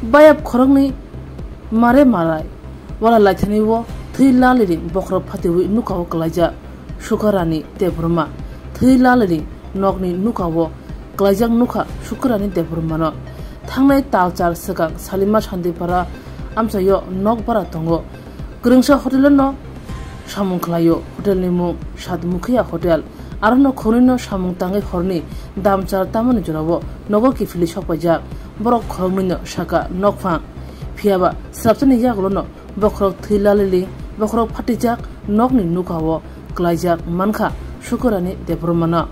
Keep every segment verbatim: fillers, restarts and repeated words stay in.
Bayap khoroknwi mare marai wala laithani o thwi laliring bokhorok phatiwi nukao kwlaijak Sukarani Debbarma. Thwi laliring nokni nukao kwlaijak nukha Sukarani Debbarmano. Thangnai talchar swkang Salima Santipara amchaio nok bara tongo. Kwrwngsa hotel no samung khlaio. Hotel ni mung Satmukhiya Hotel. Aro no khoroknwi no samung tangwi horni damchar tamani jorao nogo kiphilwi sokpaijak. Borok khoroknwi no saka nokphang. Phiyaba swrapsani yagulo no bokhorok thwi laliling, bokhorok phatijak nokni nukao kwlaijak mankha Sukarani Debbarmano.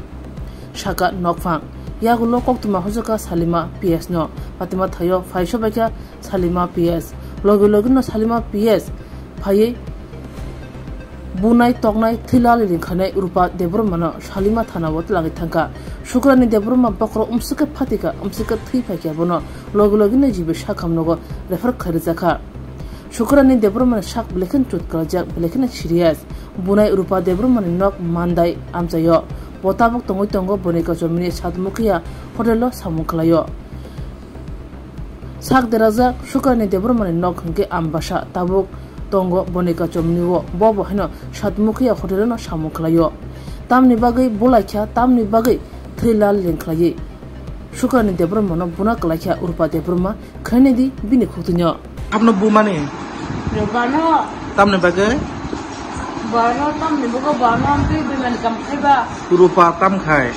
Saka nokphang. Yagulo koktwma hojaka Salima P S no. Patima thaio phai sobaikha Salima P S. Logi logi no Salima P S phaiwi bunai toknai thwi laliling khainai Rupa Debbarmano Salima thanao twlangwi thangkha. Sukarani Debbarma bokhorok umswkhe phatikha, umswkhe thwi phaikha bono. Logi logi no G B sakhamnogo refer khlai rwjakha. Sukarani Debbarmani sak belai kheno chut kwlaijak, belai kheno serious. Bunai Rupa Debbarmani nok Mandai amchaio. Bo tabuk tongwi tongo boni kochomini Satmukhiya Hotel o samung khlaio. Sak derajak Sukarani Debbarmani nok hwnkhe Ambasa tabuk tongo boni kochomnio. Bo bo haino Satmukhiya Hotel o no samung khlaio. Tamni bagwi bulaikha, tamni bagwi thwi laliling khlaiwi Sukarani Debbarmano buna kwlaikha Rupa Debbarma. Khainai di bini khuktuino. Abno bumani? Rupano. Tamni bagwi? Bano tamni bagwi bano ang twi bimani kam khaiba. Rupa tam khai?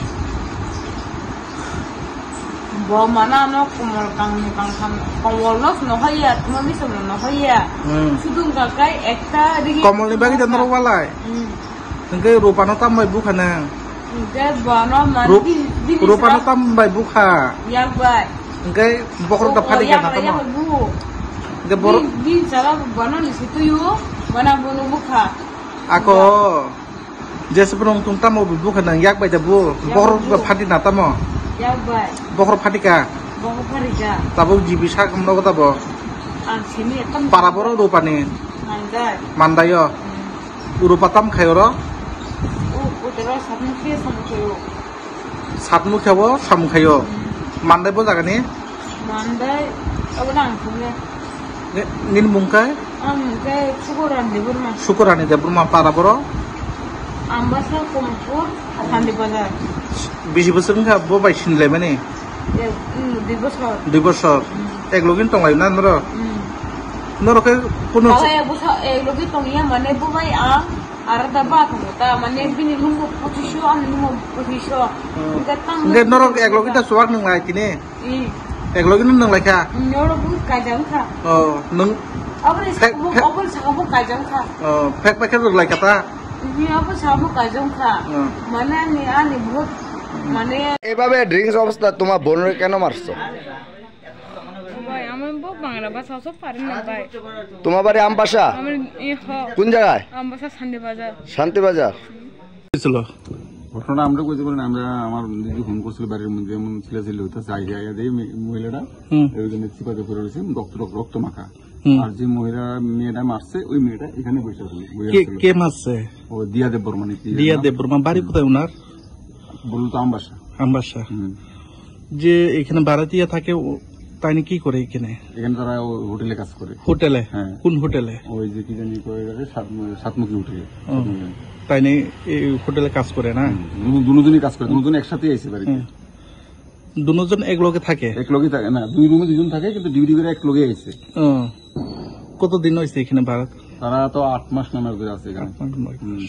Bo mana no komol kangni kangtham, komol no no hoya, tuma bisa no no hoya. Hmm. Sudung ka kai ekta rigi. Komolni bagwi da norok walai? Hmm. Hwnkhe Rupano tam bai bukha nang? Hwnkhe bono man Rup-, bi-, bini Rupano sara tam bai bukha? Yak bai. Hwnkhe bokhorok da phadi yak kana bai, tamo? Yak bai bu. Hwnkhe bor- Bi-, bini sara bono ni situyo, bono bono bukha. Ako, yak. Jese bono tong tamo bai bukha nang yak bai da bu? Yak bokhorok bai da bu. Phadi na tamo? Yak bai. Bokhorok phadi ka? Bokhorok phadi ka. Tabuk G B sak nogo tabo? Ang sini ekam. Para boro Rupani? Mandai. Mandai o? Hmm. Rupa tam khai oro? U, utara Satmukhi samung khaio. Satmukhi o samung khaio. Hmm. Mandai bo jagani? Mandai, abo nang thumle. Ni, nini mung khe? Ang mung khe Sukorani Debbarma. Sukorani Debbarma para boro? Ambasa, Komolpur, Sandi Bazar. Bisi bosor wngkha bo bai sinlaimani? Eh, hmm, dui bosor. Dui bosor. Hmm. Ek login tonglaio na norok? Hmm. Norok khe kuno Baba, eh, busa, eh, logi tongya mane bo bai ang, ara da ba thang ta, mane bini lumo pochisho, ani lumo pochisho. Hmm. Hingke tang Hingke norok ek logi ta suwak nang lai tini? I. Ek logi nang lai kha? Norok bu kajang kha. Oh, nung Aboni Phek, sabo, phek. Aboni sabo kajang kha. Oh, phek phek rok lai kha ta? Ni abo sabo kajang kha. Hmm. Mane ani, ani bahut, mane এভাবে ড্রিঙ্কস অবস্থা তোমার বোনরে কেন মারছো? ভাই, আমি বউ বাংলা ভাষা সব পারি না ভাই। তোমার বাড়ি আমবাসা? আমার, এ, হ। কোন জায়গায়? আমবাসা শান্তিবাজার। শান্তিবাজার। হয়েছিল? ঘটনা আমরা কইতে পারি না, আমরা, আমার দিদি ফোন করছিল বাড়ির মধ্যে এমন চিল্লাচিল্লি হইতেছে, আইয়া, আইয়া দেখি মে-, মহিলাটা হুম। ওই জন্য চিপাতে পড়ে রয়েছে, রক্ত, রক্ত, রক্ত মাখা। হুম। আর যে মহিলা, মেয়েটা মারছে, ওই মেয়েটা এখানে বসে আছে, বসে কে, আছে। কে মারছে? ও দিয়া দেববর্মা নাকি কি দিয়া জানি? দেববর্মা, বাড়ি হুম। কোথায় ওনার? বললো তো আমবাসা। আমবাসা। হুম। যে এখানে ভাড়াটিয়া থাকে, ও, তাইনি কি করে এখানে? এখানে তারা ও হোটেলে কাজ করে। হোটেলে? হ্যাঁ। কোন হোটেলে? ওই যে কি জানি কয় এটাকে, সাত-, সাতমুখী হোটেলে। ও। সাতমুখী। তাইনি এই হোটেলে কাজ করে না? হুম। দুনো-, দুনোজনই কাজ করে, দুনোজন একসাথেই আইছে বাড়িতে। হুম। দুনোজন এক লগে থাকে? এক লগে থাকে না, দুই রুমে দুজন থাকে, কিন্তু ডিউটি করে এক লগে আইছে। ও। কতদিন হয়েছে এখানে ভাড়া? তারা তো আট মাস নামে ধরে আছে এখানে। আট মাস, নয় মাস। হুম।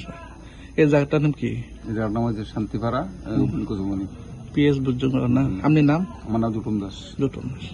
এই জায়গাটার নাম কি? এই জায়গাটার নাম হচ্ছে শান্তিপাড়া, আহ, হুম। কচুমনি। পিএস বুঝছো না? হুম। আপনার নাম? আমার নাম জুটন দাস। জুটন দাস।